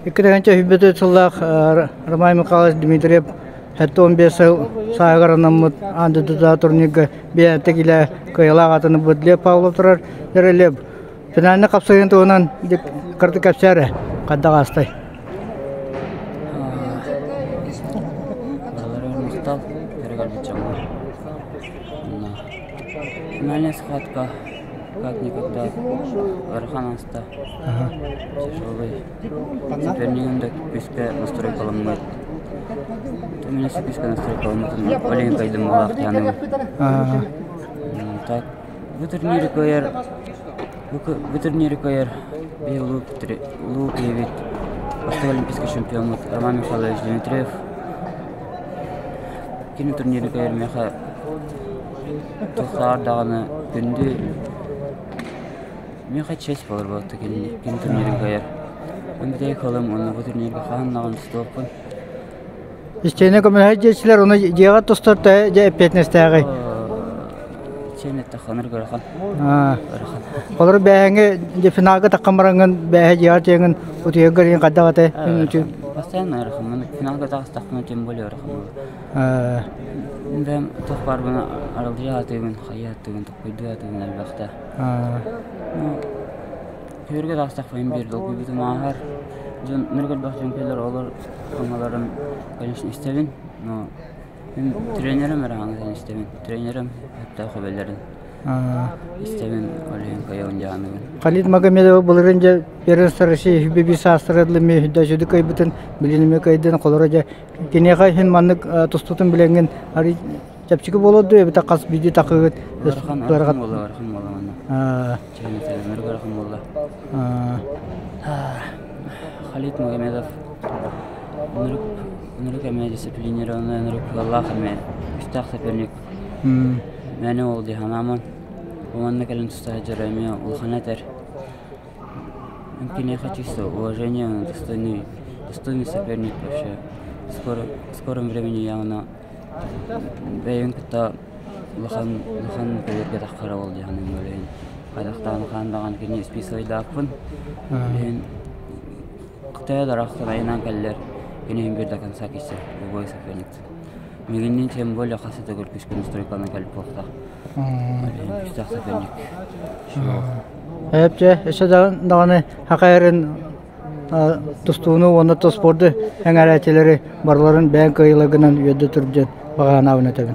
2024 сыллаах Роман Михайлович Дмитриев 75 сыл сааһыгар анаммыт аан дойдутааҕы турнирга биэтэк илэ кыайыылаах аатын ылбыт Лев Павлов турар. Лев, финальнай хапсыһыын туһунан кырдык кэпсээ эрэ, хайдах аастай? Барыларыгар махтал, көрө дьоҥҥо. Финальная схватка как-никогда ыарахан ааста. Тяжелый. Сопернигым да күүскэ настройкаламмыт. Меня күүскэ настройкаламмытын олень кайдымалаах тиһаныгын. Так, бу турнири кыайар бу турнири кыайар биһи улуу улуу киһибит бастакы олимпийскай чемпиоммут Роман Михайлович Дмитриев. Кини турнири кыайар миэхэ туохтааҕар даҕаны күндү миэхэ честь буолар буолта кини кини турниры кыайар. Мин бүтэһик сылым уонна бу турнирга хаһан даҕаны тустуохпун. Истиэнэ көмөлөһөр дьиэчилэр ону дьиэҕэ тустар төһө дьэ эппиэтинэстээҕий? Чиэн эттэххэ ынырык ыарахан. Ыарахан. Олору бээһэҥҥэ дьэ финалга таххан бараҥҥын бээһэ дьиэҕэр тиийэҥҥин утуйаргар иһин хайдах этэй? Постоянно ыарахан. Финалга таҕыстахпына тем более ыарахан буолар. Бэйэм туох баарбын аралдьыйа сатыыбын, хайыы сатыыбын, толкуйдуу сатыыбын элбэхтэ. Күһүөргэ таҕыстахпына биир долгуйбутум ааһар. Дьон нырык элбэх дьон кэлэр, олор саҥаларын, конечно, истэбин, но мин тренерим эрэ саҥатын истэбин. Тренерим сөптөөх сүбэлэрин истэбин, ол иһин кыайабын дьаһанабын. Халид Магомедов былырыын дьэ Первенство России сүүрбэ саастара дылы эмиэ сүдү кыайбытын, билин эмиэ кыайдын, холоро дьэ Киниэхэ иһин маннык тустуутун билэҥҥин арый чэпчэки буолуо дуо эбэтэр хас биирдии такыгыт Ыарахан ыарахан буолла ыарахан буолла манна. Чэйин ыарахан буолла. Халид Магомедов ынырык ынырык эмэ дисциплинированный ынырык кыаллаах эмэ күүстээх соперник. Мээнэ ол дии санааман. Манна кэлэн туста сылдьара эмиэ улахан этэр. Киниэхэ чисто уважение, достойный, достойный соперник вообще. Скоро, в скором времени явно бэйэҥ кытта улахан улахан көбүөргэ таххара ол дии саныыбын ол иһин хайдахтаан хаан даҕаны кини списывайдаахпын. Билигин төһө да ыраахтан айаннаан кэллэр кини иһин биир до конца киирсэр любой соперник. Мигинниин тем более хас да төгүл күскүн стройканан кэлип буолта. Ол иһин күүстээх соперник. Эпчэ, өссө даҕаны хахайарын тустууну уонна спорду эҥэрээччилэри барыларын бэйэҥ кыайыыларгынан үөрдэ тур диэн баҕа санаабын этэбин.